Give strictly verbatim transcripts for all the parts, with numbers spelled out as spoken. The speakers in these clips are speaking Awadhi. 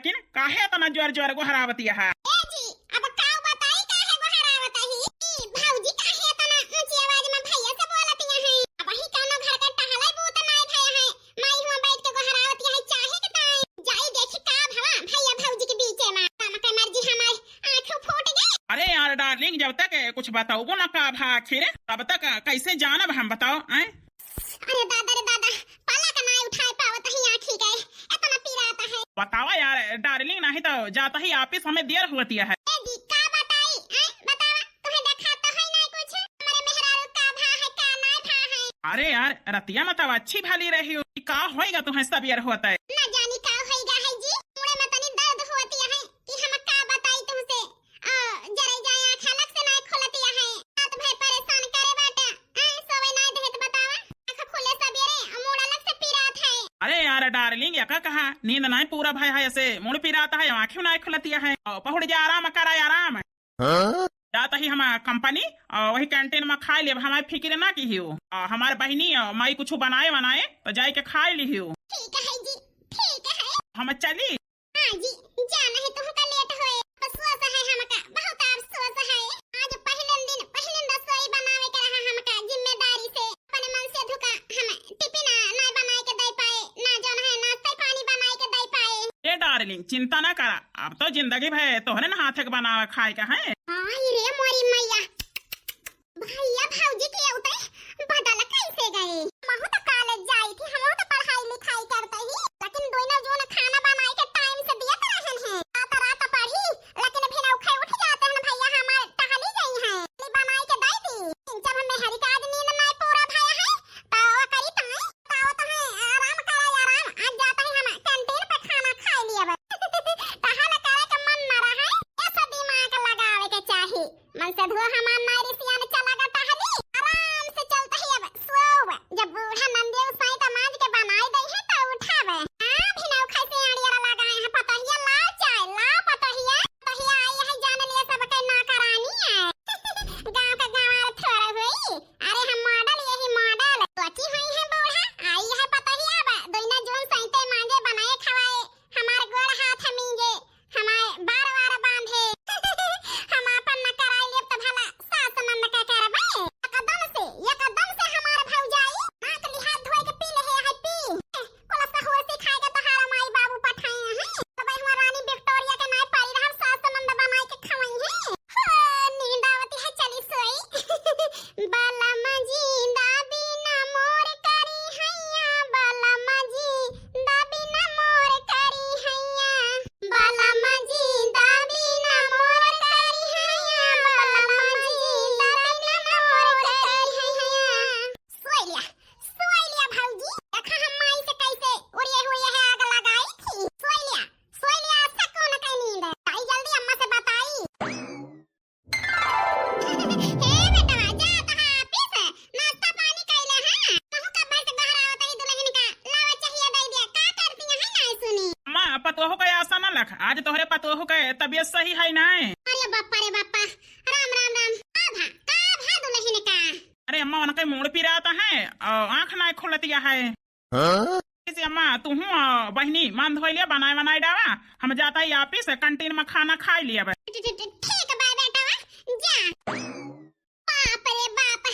लेकिन काहे इतना जोर जोर गोहरावतिया है? ए जी, अब का बताई काहे गोहरावत ही? ई भौजी काहे इतना ऊंची आवाज में भैया से बोलतिया है? अब ही कौनो घर का टहले बूत नाय भया है, माई हुआ बैठ के गोहरावतिया है, चाहे के ताई। जाई देखी का भवा भैया भौजी के बीचे में। राम के मर्जी हमार आँखों फूट गए। अरे यार डार्लिंग, जब तक कुछ बताओ ना का भा आखिर, तब तक कैसे जानब हम, बताओ, आए? अरे दादा रे दादा, पलक ना उठाए पावत ही आँखी के, इतना पिरात है। बतावा यार डार्लिंग, नहीं तो जाता ही ऑफिस, हमें देर होतिया है। ए दी, का बताई, आए? बतावा, तुम्हें देखा तो है ना कुछ, हमारे मेहरारू का भा है, का ना भा है। अरे यार, रतिया में तब अच्छी भली रही हो, का होएगा तुम्हें सब यार होता है? ना जानी का होएगा है जी, मुड़े में तनी दर्द होतिया है कि हम का बताई तुमसे। आ, जरे जाए आँख अलग से नाय खुलतिया है। रात भर परेशान करे बाटे। आए, सोवे नाय देत बतावा। आँख खुले सबेरे, आ, मूड़ अलग से पिरात है। अरे यार डार्लिंग, या का कहा? नींद नाय पूरा भय है, ऐसे मूड़ पिरात है, आँखें नाय खुलतिया है। आ, पहुड़ जा, आराम करा, आराम। हाँ? जात ही हम कंपनी, आ, वही कैंटीन में खाई लेब, हमारे फिक्र ना की हो। आ, हमारे बहिनी, आ, माई कुछ बनाए बनाए, तो जाए के खाई ली हो। ठीक है जी, ठीक है। हम चली? हाँ जी, जाना है तुमका लेट होए। अफसोस है हमका, बहुत अफसोस है। आज पहिलन दिन, पहिलन रसोई बनावे के रहा हमका जिम्मेदारी से। अपने मन से धुका हम टिफिन ना बनाए के दे पाए, ना जौन है नाश्ता पानी बनाए के दे पाए। ए डार्लिंग, चिंता ना करा, अब तो जिंदगी भर तोहरे न हाथे के बनावे खाए का है। हाँ, ई रे मोरी मैया, भैया भौजी के उते बदल कैसे गए? हमहू तो कॉलेज जाई थी, हमहू तो पढ़ाई लिखाई करते ही, लेकिन दोनों जून खाना बनाए के टाइम से दिया तो रहन है। रात रात पढ़ी, लेकिन फिर उठे उठ जाते हैं भैया, हमारे टहली गई हैं, बनाए के दे दी। जब हमें हरी का आज नींद नहीं पूरा भया है, तो वो करी ताई, तो वो तो है आराम करा आराम। आज जाता है हम कैंटीन पे खाना खाए लिए बस। टहल करे के मन ना रहे, ऐसा दिमाग लगावे के चाही। मन से धुआ हमार नारी सियान चला गा टहली, आराम से चलता ही अब सोव। जब बूढ़ा नंदिया उसाई त मांज के बनाई दई है त उठावे। हाँ, भिनऊ खाई से आड़ियारा लगाए हैं, पतोहिया लाओ चाय, लाओ पतोहिया। पतोहिया आई है, जान लिया सबके नौकरानी है। गाँव का गंवार थोड़ा हुई, अरे हम मॉडल, यही मॉडल। सोची हुई है बूढ़ा, आई है पतोहिया अब, दोइना जून सैते मांजे बनाए खवाए। हमार गोड़ हाथ मींजे, हमार बार बार बांधे। हम आपन न कराई लेब त भला सास नंद का करबे? एकदम से, एकदम से हमार भौजाई नाक लिहाज धोए के पी ले है, है पी। कुल सहूर सिखाए के तोहार माई बाबू पठाए हैं। तब हमार रानी विक्टोरिया के नाई पारी रहब सास नंद बनाए के खवाई है। हो, नींद आवती है, चली सोई। बलम जी दाबी न मोर करी हैया, बलम जी दाबी न मोर करी हैया, बलम जी दाबी न मोर करी हैया, बलम जी दाबी न मोर करी हैया। सोई लिया, सोई लिया भौजी, देखा हम माई से कैसे उड़िए हुए है आग लगाई थी। सोई लिया, सोई लिया, अच्छा कौन कहीं नींद आई, जल्दी अम्मा से बताई। हे बेटवा, जा तहा ऑफिस, नाश्ता पानी कइले है। कहूँ का बस गहरावत ही दुल्हन का, लावा चाहिए दे दिया, का करती है ना सुनी। अम्मा, पतोहू का आशा न लख, आज तोहरे पतोहू के तबीयत सही है ना? अरे बापा रे बापा, राम राम राम। का भा, का भा दुल्हन का? अरे अम्मा, उनके मूड़ पिरात है और आँख ना खुलतिया है। हाँ? इसे अम्मा, तू हूँ, आ, बहिनी, मन धोई लिया, बनाए बनाए डावा। हम जाता ही ऑफिस, कैंटीन में खाना खाई लिया बे। ठी-, ठी-, ठी-, ठीक बा बेटवा, जा। बाप रे बाप,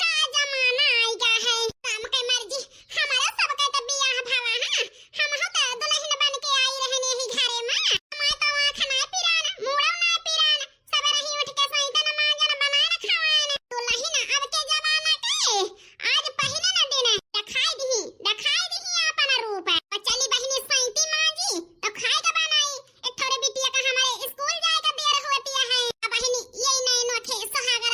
का जमाना आई गा है। राम के मर्जी, हमारा सबके तो बियाह भवा है। हम हो तो दुल्हन बन के आई रहने ही घरे में। हमार तो आँख ना पिरान, मूड़ो ना पिरान। सबेरही उठ के सैतन मांजन बनान खवान। दुल्हन अब के जमाना के, आज पहिला न दिन, देखाई दिही, देखाई दिही आपन रूप। और चली बहिनी सैती मांजी, तो खाए के बनाई। एक ठोरे बिटिया का हमारे स्कूल जाए का देर होतिया है। अब बहिनी ये नए नोखे सुहाग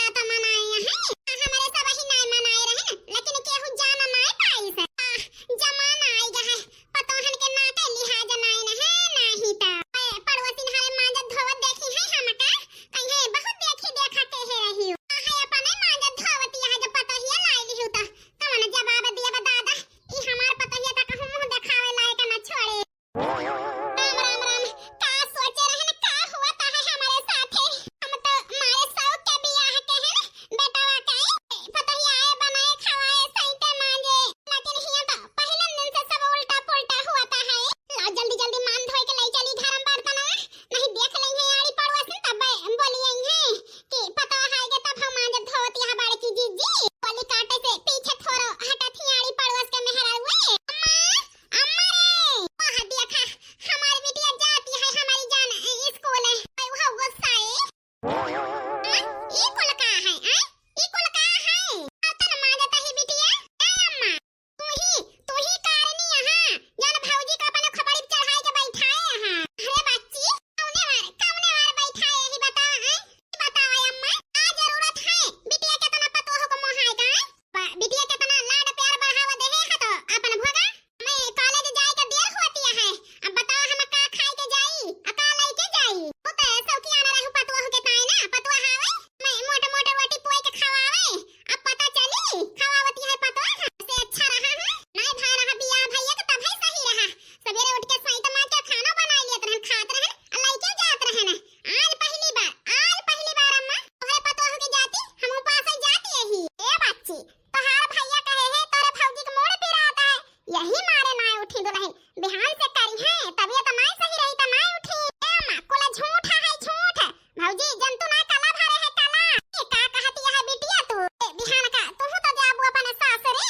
बिहान से करिहैं, तबियत नाहीं सही रही त नाहीं उठी। ए अम्मा, कुला झूठ है, झूठ। भौजी, जंतु ना काला भरे है काला। ए, का कहतिया है बिटिया तू? ए, बिहान का तुहू तो जाबू अपने सासरे,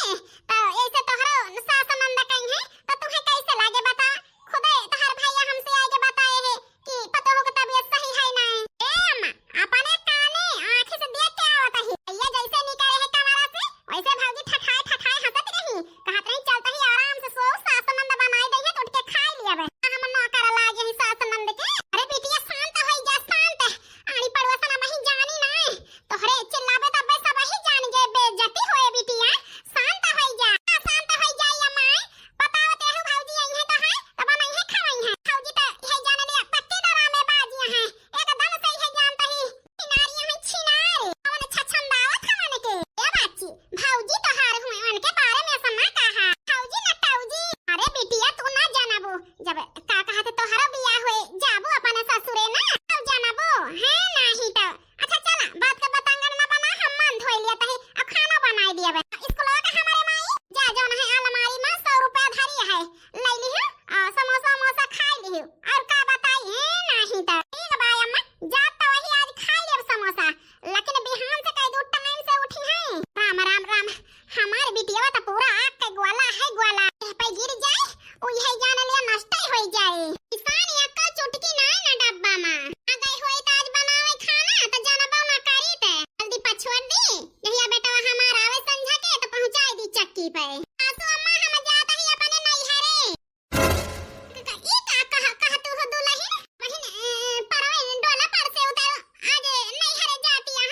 त ऐसे तोहरो सास नंद कहिहैं, त तुहैं कैसे लागे बता? खुदे तोहर भैया हमसे आइके बताए है कि पतोह के तबियत सही है नाहीं। ए अम्मा, अपने काने आँखी से देख के आवत ही। भैया जैसे निकले है कमरा से, वैसे भौजी ठठाए ठठाए हंसत रही। कहत रही, "चलत ही आराम से सो, सास नंद बनाई दे है, तो उठ के खाई लिया बे।" हम नौकर लागे ही सास नंद के। अरे बिटिया शांत होई जा, शांत। आड़ी पड़ोसन अबही जानी नाहीं। तोहरे चिल्लाबे तबे सबही जान गए, बेइज्जती होए बिटिया। शांत होई जा, शांत होई जा ये माई। बताओ तेहू भौजी आई है तो है, तो बनाई है, खवाई है। भौजी तो है जाने लिया, पक्के डरामे बाजिया है। एकदम से है जानता ही। छिनारिया है, छिनार। कौन छछंदावत है उनके? ए बाची, भौजी तोहार हुए, उनके बारे में ऐसा ना कहा। भौजी ना टौजी। अरे बिटिया, तू ना जानबू। जब का कहत तोहरो बियाह हुए, जाबू अपने ससुरे ना, तब जानबू। है नाही तो। अच्छा चला, बात के बतंगड़ ना बना, हम मन धोई लिया तही, अब खाना बनाई दिया बे। स्कूलवा का हमारे माई, जा जौन है अलमारी में सौ रुपया धरी है, ले लिहू, आ, समोसा वमोसा खाई लिहू। और का बताई, है नाही तो। ठीक बा अम्मा, जात तो वही आज खाई लेब समोसा, लेकिन बिहान से कह दू टाइम से उठी है। राम, राम, राम, हमार बिटिया तो पूरा आग के ग्वाला है, ग्वाला। एह पे गिर जाए, उ यही जान लिया नष्ट ही होई जाए। किसान एक्को चुटकी नाई ना डब्बा मा। आ गई होई त आज बनावे खाना, त जानबो ना करी ते। जल्दी पछोड़ दी, जहिया बेटवा हमार आवे संझा के, त पहुँचाई दी चक्की पे। सासू अम्मा, हम जात ही अपने नैहरे। क-, क-, ई का कह-, कहतू हो दुलहिन? बहिन, ए, परवे डोला पर से उतर, आज नैहरे जाती है।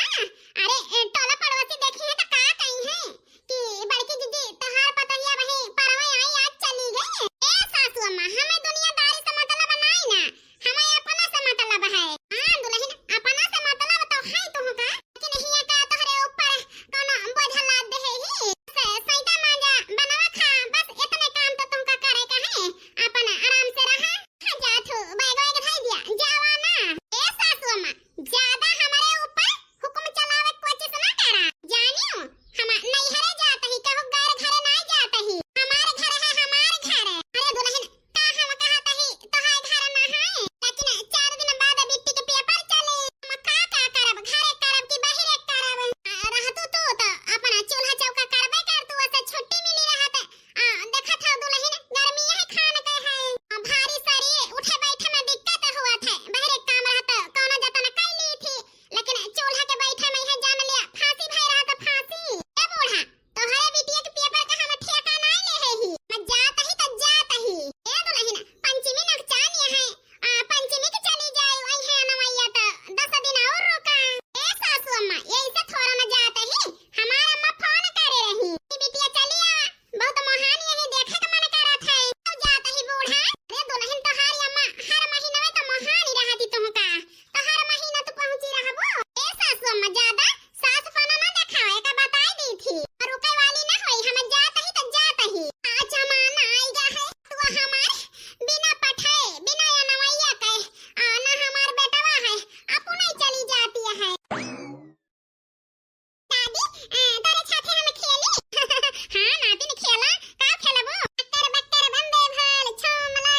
अरे, ए, टोला पड़ोसी देखी है त का कही है कि बड़की दीदी तोहार पतोहिया वही परवे आई, आज चली गई। ए सासू अम्मा, हमें दुनियादारी से मतलब नाई ना, हमें अपना से मतलब है। हाँ दुलहिन, अपना से मतलब तो है तुहका, लेकिन हिया का तोहरे ऊपर कौनो बोझ लाद दे है ही। से सैता मांजा बनवा खा, बस इतने काम तो तुमका करे का है। अपन आराम से रहा। हाँ, जा तू, बैग वैग धई दिया, जावा ना। ए सासू अम्मा, ज्यादा हमारे ऊपर हुक्म चलावे के कोशिश ना करा। जानियो, हम नैहरे जात ही, कहू गैर घरे ना जात ही। हमार घर है, हमार घर। अरे दुलहिन, का हम कहत ही, तोहार घर ना है, लेकिन चार दिन बाद बिट्टी के पेपर चले। हम का, का करब, घरे करब कि बहिरे करब? आ, रहतू तू तो अपना चूल्हा चौका करबे कर, तू ऐसे छुट्टी मिली रहत। आ, देखत हौ दुलहिन, गर्मी यह खान के है। आ, भारी सरी उठे बैठे में दिक्कत हुआ थे, बहरे काम रहत, कौनो जतन कर ली थी, लेकिन चूल्हा के बैठे में यह जान लिया, फांसी भय रहत, फांसी। ए बूढ़ा, तोहरे बिटिया के पेपर का हम ठेका नाई ले है ही। मैं जात ही त जात ही। ए दुलहिन, पंचमी नकचान यह है, आ, पंचमी के चली जाई, वही है अनवैया त दस दिन और रुका। ए सासू अम्मा, यही से थोड़ा न जात ही, हमार अम्मा फोन करे रही कि बिटिया चली आ, बहुत मोहान यही देखे के मन करत है। तब जात ही बूढ़ा। अरे दुलहिन, तोहारी अम्मा हर महीनवे त मोहान ही रहती तुमका, तो हर महीना तू पहुँची रहबो। ए सासू अम्मा, ज्यादा सास पना ना देखावे का बताई दी थी, और रुके वाली ना होई, हम जात ही त जात ही। आ जमाना आइगा है, तू हमार बिना पठाए, बिना अनवैया के, आ, ना हमार बेटवा है, अपने चली जाती है। दादी, आ, तोरे साथे हम खेली? हाँ, नातिन खेला, का खेलबो? बक्कर, बक्कर, बम्बे भाल, छमला,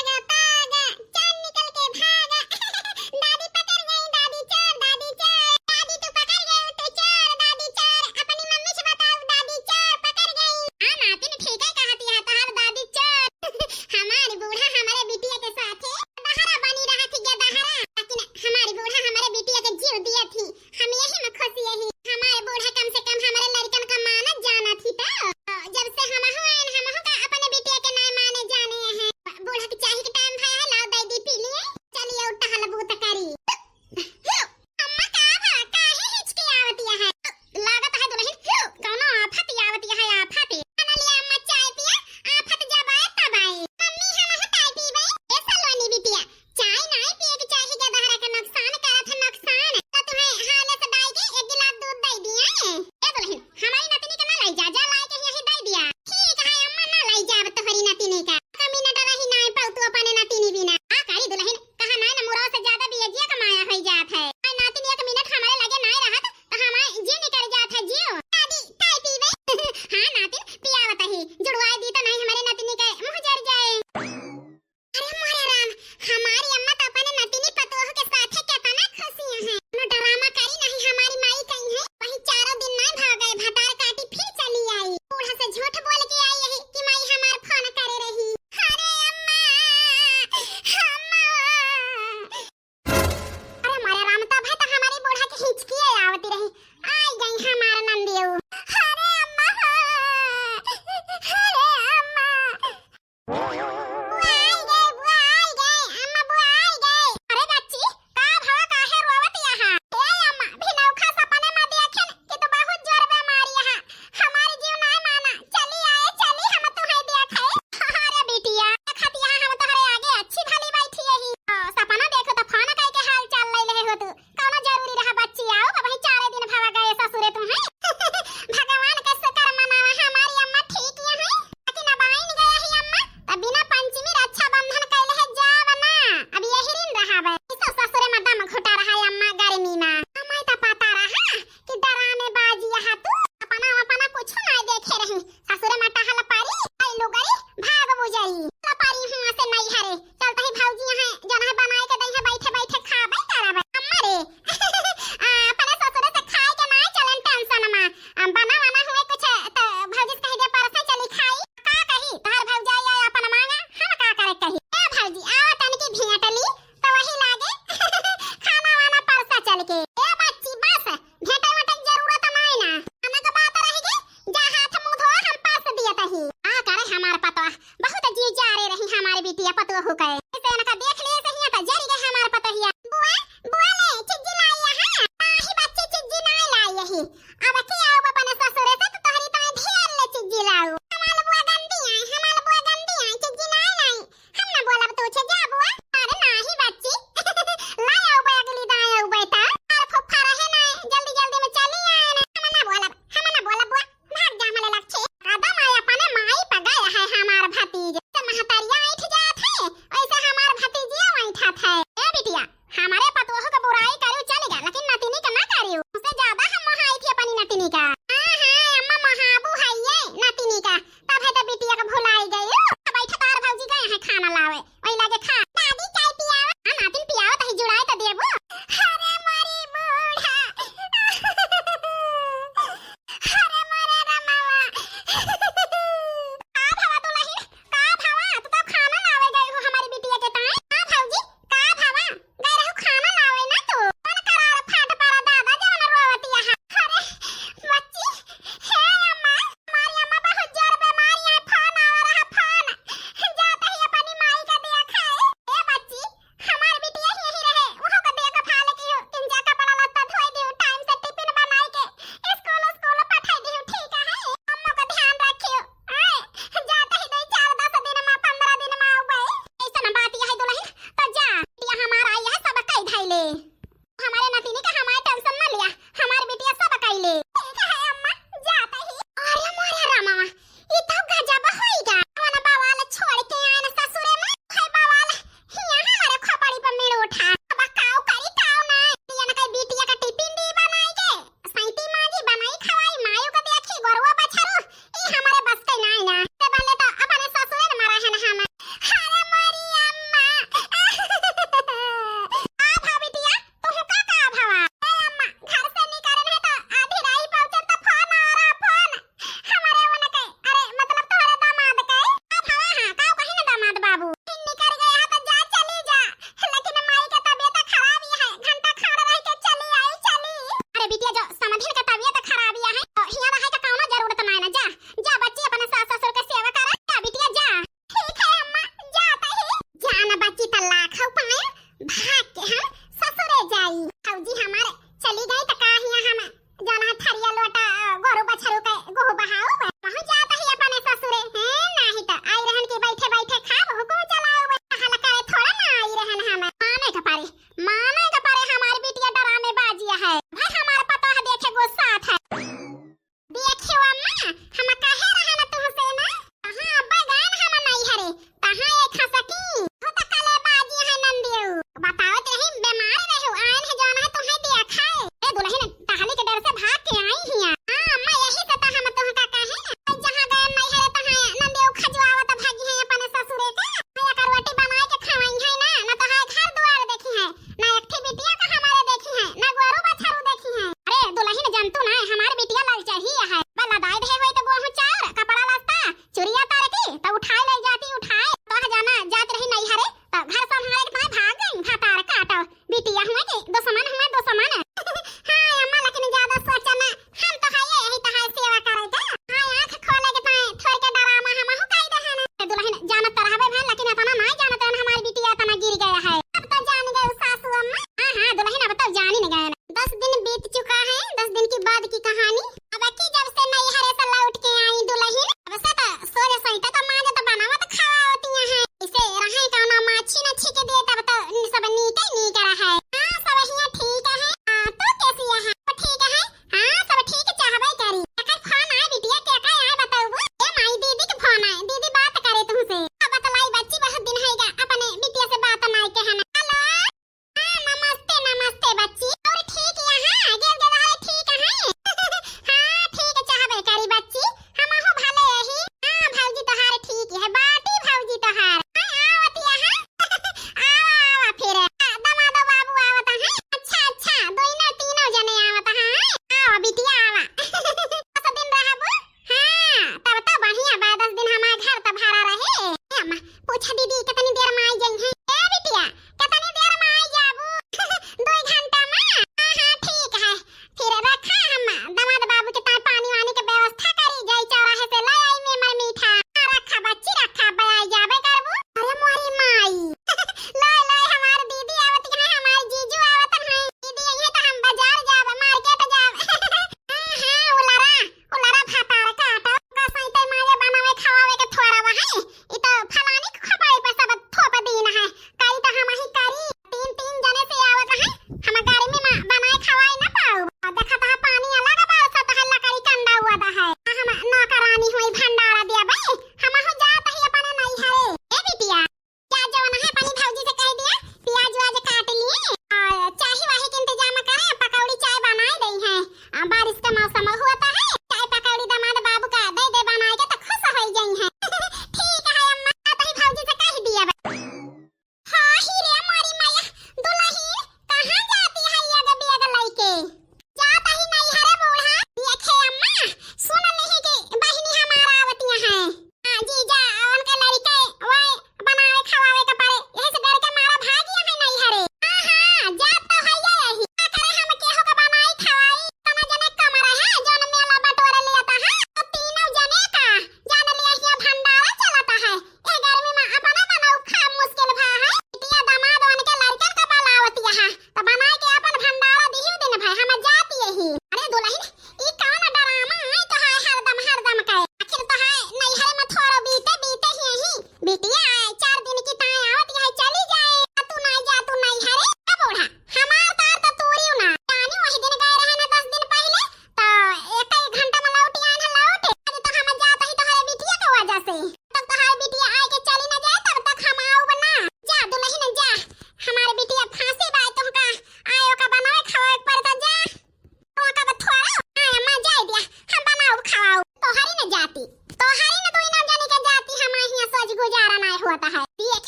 अरे, चलत ही भौजी यहाँ जौन है बनाए के दई है, बैठे बैठे खाबे करबे। अम्मा रे, आ, अपने ससुरे से खाए के नाई चलन टेंशन मा। आ, बना वना हुए कुछ तो भौजी से कह दे परसा चली खाई। का कही तोहर भौजाई आए अपन मांगा, हम का करे कही। ए भौजी, आवा तनकी भेंट ली, तो वही लागे खाना वाना परसा चल के। ए बच्ची, बस भेंटे वेंटे के जरूरत नाई ना। खाना के बात रही गई, जा हाथ मुंह धोआ, हम परस दियत ही। का करे हमार पतोह, बहुत जी जारे रही हमार बिटिया पतोह के। ऐसे इनका देख लिए से हिया तो जरी गए हमार पतोहिया। बुआ, बुआ ले, चिज्जी लाई है। नाही बच्ची, चिज्जी नाई लाई यही। अब के आओ अपने ससुरे से तो तोहरी तो ढेर ले चिज्जी लाऊ। हमार बुआ गंदी आई, हमार बुआ गंदी आई, चिज्जी नाई लाई। हम ना बोलब तू छे, जा बुआ। अरे नाही बच्ची, लाई आऊ बे अगली दाई आऊ बेटा। और फुफ्फा रहे ना, जल्दी जल्दी में चली आए ना। हम ना बोलब, हम ना बोलब बुआ। भाग जा हमले लग छे। कदम आए अपने माई पे गए है हमार भतीज। तो महतरिया ऐठ जात है, ऐसे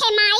ए माई,